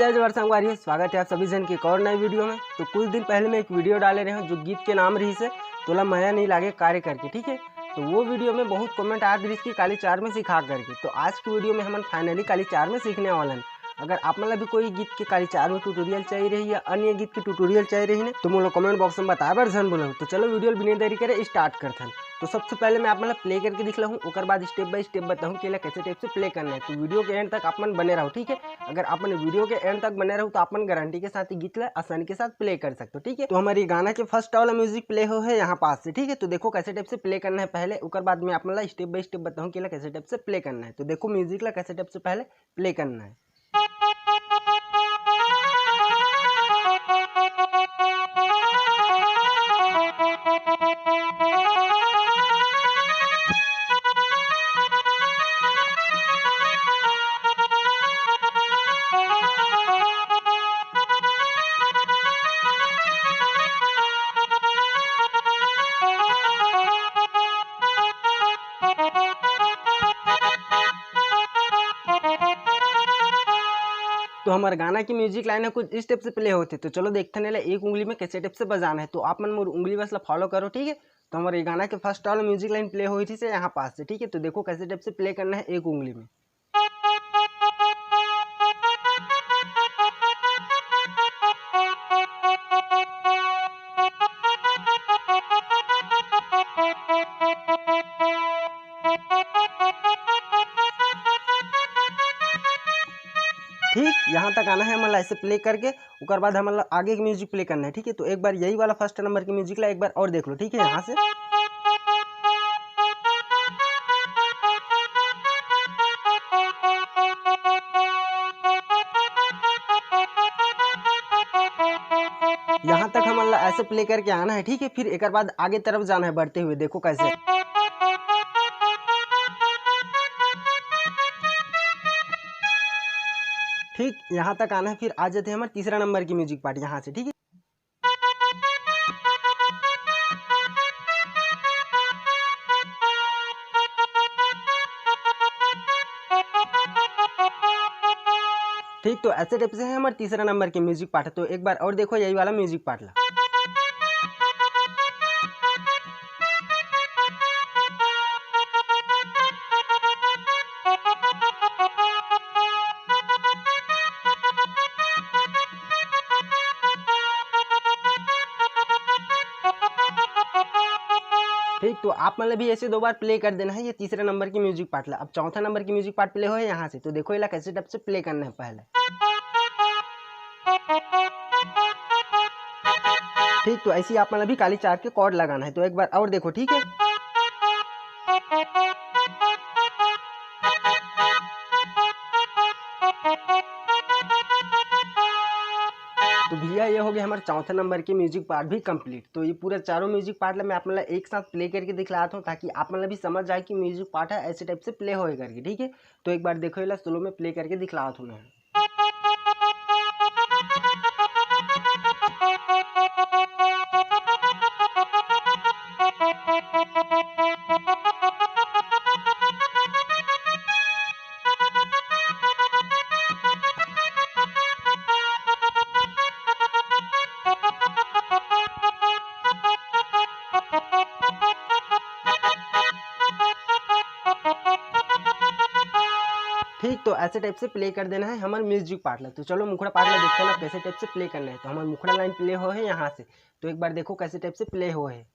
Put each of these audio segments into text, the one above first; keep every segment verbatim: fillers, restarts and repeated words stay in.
जय जोहार संगवारी हो, स्वागत है आप सभी जन के एक और नए वीडियो में। तो कुछ दिन पहले मैं एक वीडियो डाले रहे हूँ जो गीत के नाम रहिस हे तोला मया नहीं लागे कार्य करके, ठीक है। तो वो वीडियो में बहुत कमेंट आत रहिस कि काली चार में सिखा करके। तो आज की वीडियो में हमन फाइनली काली चार में सीखने वाला हैं। अगर आप मन ला भी कोई गीत के काली चार में ट्यूटोरियल चाहिए रही या अन्य गीत के ट्यूटोरियल चाहिए रही ने, तो मोला कमेंट बॉक्स में बताए बर झन भूलहू। तो चलो वीडियो बिना देरी करे स्टार्ट करथन। तो सबसे पहले मैं आप मन ला प्ले करके दिखलाहूँ, ओकर बाद स्टेप बाय स्टेप बताहूँ कि एला कैसे टाइप से प्ले करना है। तो वीडियो के एंड तक आप मन बने रहो, ठीक है। अगर आप मन वीडियो के एंड तक बने रहो तो आप मन गारंटी के साथ ये गीत ला आसानी के साथ प्ले कर सकते हो, ठीक है। तो हमारे गाना के फर्स्ट वाला म्यूजिक प्ले हो है यहाँ पास से, ठीक है। तो देखो कैसे टाइप से प्ले करना है पहले, ओकर बाद मैं आप मन ला स्टेप बाय स्टेप बताहूँ कि एला कैसे टाइप से प्ले करना है। तो देखो म्यूजिक ला कैसे टाइप से पहले प्ले करना है। तो हमारे गाना की म्यूजिक लाइन है कुछ इस टाइप से प्ले होते। तो चलो देखते हैं एक उंगली में कैसे टाइप से बजाना है। तो आप मन मोर उंगली बस ला फॉलो करो, ठीक है। तो हमारे गाना के फर्स्ट वाला म्यूजिक लाइन प्ले हुई थी से यहाँ पास से, ठीक है। तो देखो कैसे टाइप से प्ले करना है एक उंगली में। ठीक यहाँ तक आना है, हमन ला ऐसे प्ले करके, ओकर बाद हमन ला आगे के म्यूजिक प्ले करना है, ठीक है। तो एक बार यही वाला फर्स्ट नंबर के म्यूजिक ला एक बार और देख लो, ठीक है। यहाँ से यहाँ तक हमन ला ऐसे प्ले करके आना है, ठीक है। फिर एक बाद आगे तरफ जाना है बढ़ते हुए, देखो कैसे। ठीक यहाँ तक आना है, फिर आ जाते हैं हमारे तीसरा नंबर की म्यूजिक पार्ट यहाँ से, ठीक है। ठीक, तो ऐसे टाइप से है हमारे तीसरा नंबर के म्यूजिक पार्ट। तो एक बार और देखो यही वाला म्यूजिक पार्ट ला। ठीक, तो आप मन ला भी ऐसे दो बार प्ले कर देना है ये तीसरे नंबर की म्यूजिक पार्ट ला। अब चौथा नंबर की म्यूजिक पार्ट प्ले होए यहाँ से, तो देखो एला कैसे टाइप से प्ले करना है पहले। ठीक, तो ऐसे ही आप मन ला भी काली चार के कॉर्ड लगाना है। तो एक बार और देखो, ठीक है। तो भैया, ये हो गया हमारे चौथे नंबर के म्यूजिक पार्ट भी कंप्लीट। तो ये पूरा चारों म्यूजिक पार्ट ला मैं आप मन ला एक साथ प्ले करके दिखलाता हूँ, ताकि आप मन ला भी समझ आए कि म्यूजिक पार्ट है ऐसे टाइप से प्ले होए करके, ठीक है। तो एक बार देखो, ये ला स्लो में प्ले करके दिखलाता हूँ मैं। ठीक, तो ऐसे टाइप से प्ले कर देना है हमारे म्यूजिक पार्ट ला। तो चलो मुखड़ा पार्ट ला देखते हैं ना कैसे टाइप से प्ले करना है। तो हमारे मुखड़ा लाइन प्ले हो है यहाँ से, तो एक बार देखो कैसे टाइप से प्ले हो है।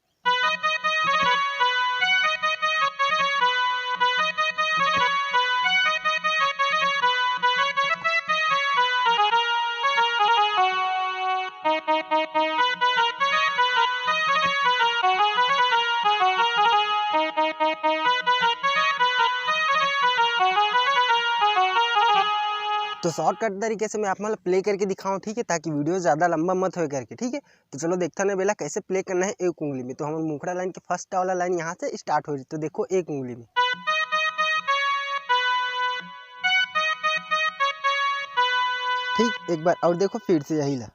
तो शॉर्टकट तरीके से मैं आप मतलब प्ले करके दिखाऊँ, ठीक है, ताकि वीडियो ज़्यादा लंबा मत होए करके, ठीक है। तो चलो देखता ना बेला कैसे प्ले करना है एक उंगली में। तो हमारे मुखड़ा लाइन के फर्स्ट वाला लाइन यहाँ से स्टार्ट हो रही, तो देखो एक उंगली में। ठीक, एक बार और देखो फिर से यही ला।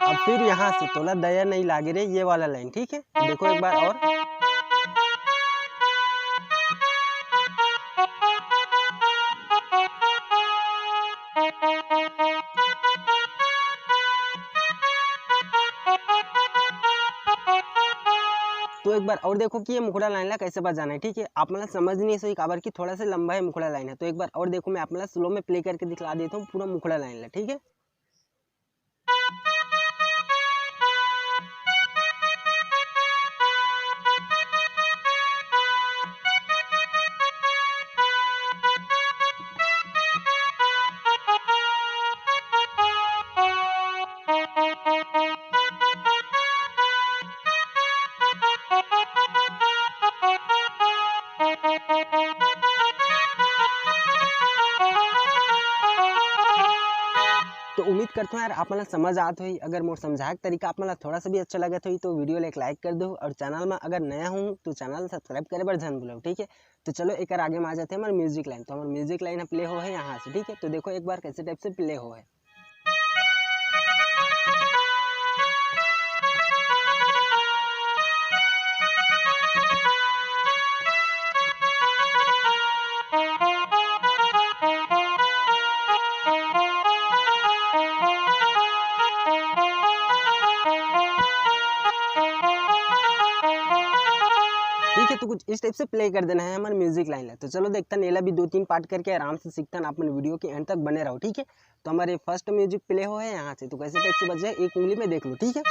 अब फिर यहाँ से तोला दया नहीं लागे रे, ये वाला लाइन, ठीक है, देखो एक बार और। तो एक बार और देखो कि ये मुखड़ा लाइन ला कैसे बजाना है, ठीक है। आप मन ला समझ नहीं सही काबर कि थोड़ा सा लंबा है मुखड़ा लाइन है। तो एक बार और देखो, मैं आप मन ला स्लो में प्ले करके दिखला देता हूँ पूरा मुखड़ा लाइन ला, ठीक है। तो उम्मीद करता हूँ यार, आप मन ला समझ आत होही। अगर मोर समझाए के तरीका आप मन ला थोड़ा सा भी अच्छा लगत होही तो वीडियो ला एक लाइक कर दो, और चैनल में अगर नया हूँ तो चैनल सब्सक्राइब करे बर झन भूलो, ठीक है। तो चलो एक आगे में आ जाते हैं हमारे म्यूजिक लाइन। तो हमारे म्यूजिक लाइन प्ले हो है यहाँ से, ठीक है। तो देखो एक बार कैसे टाइप से प्ले हो है। ठीक है, तो कुछ इस टाइप से प्ले कर देना है हमारे म्यूजिक लाइन ला। तो चलो देखते हैं, एला भी दो तीन पार्ट करके आराम से सीखते हैं। आप मन वीडियो के एंड तक बने रहो, ठीक है। तो हमारे फर्स्ट म्यूजिक प्ले हो है यहाँ से, तो कैसे टाइप से बज जाए एक उंगली में देख लो, ठीक है।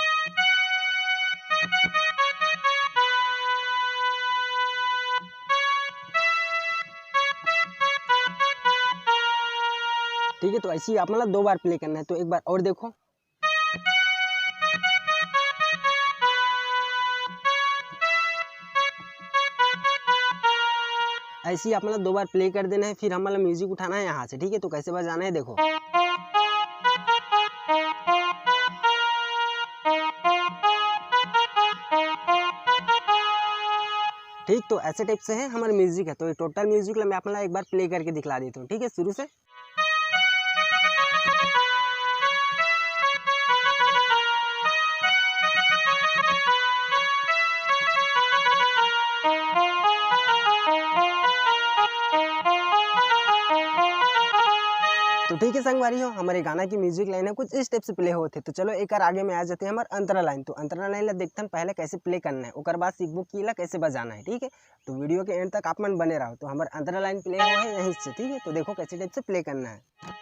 ठीक है, तो ऐसे ही आप मतलब दो बार प्ले करना है। तो एक बार और देखो। ऐसे ही आप मतलब दो बार प्ले कर देना है, फिर हमला म्यूजिक उठाना है यहाँ से, ठीक है। तो कैसे बजाना है देखो। ठीक, तो ऐसे टाइप से है हमारे म्यूजिक है। तो ये टोटल म्यूजिक ला मैं आप मन ला एक बार प्ले करके दिखला देता हूँ, ठीक है, शुरू से। तो ठीक है संगवारी हो, हमारे गाना की म्यूजिक लाइन है कुछ इस टाइप से प्ले होते। तो चलो एक बार आगे में आ जाते हैं हमारे अंतरा लाइन। तो अंतरा लाइन ला देखते हैं पहले कैसे प्ले करना है, ओकर बाद सीखबो कि ला कैसे बजाना है, ठीक है। तो वीडियो के एंड तक आप मन बने रहो। तो हमारे अंतरा लाइन प्ले हो है यहीं से, ठीक है। तो देखो कैसे टाइप से प्ले करना है।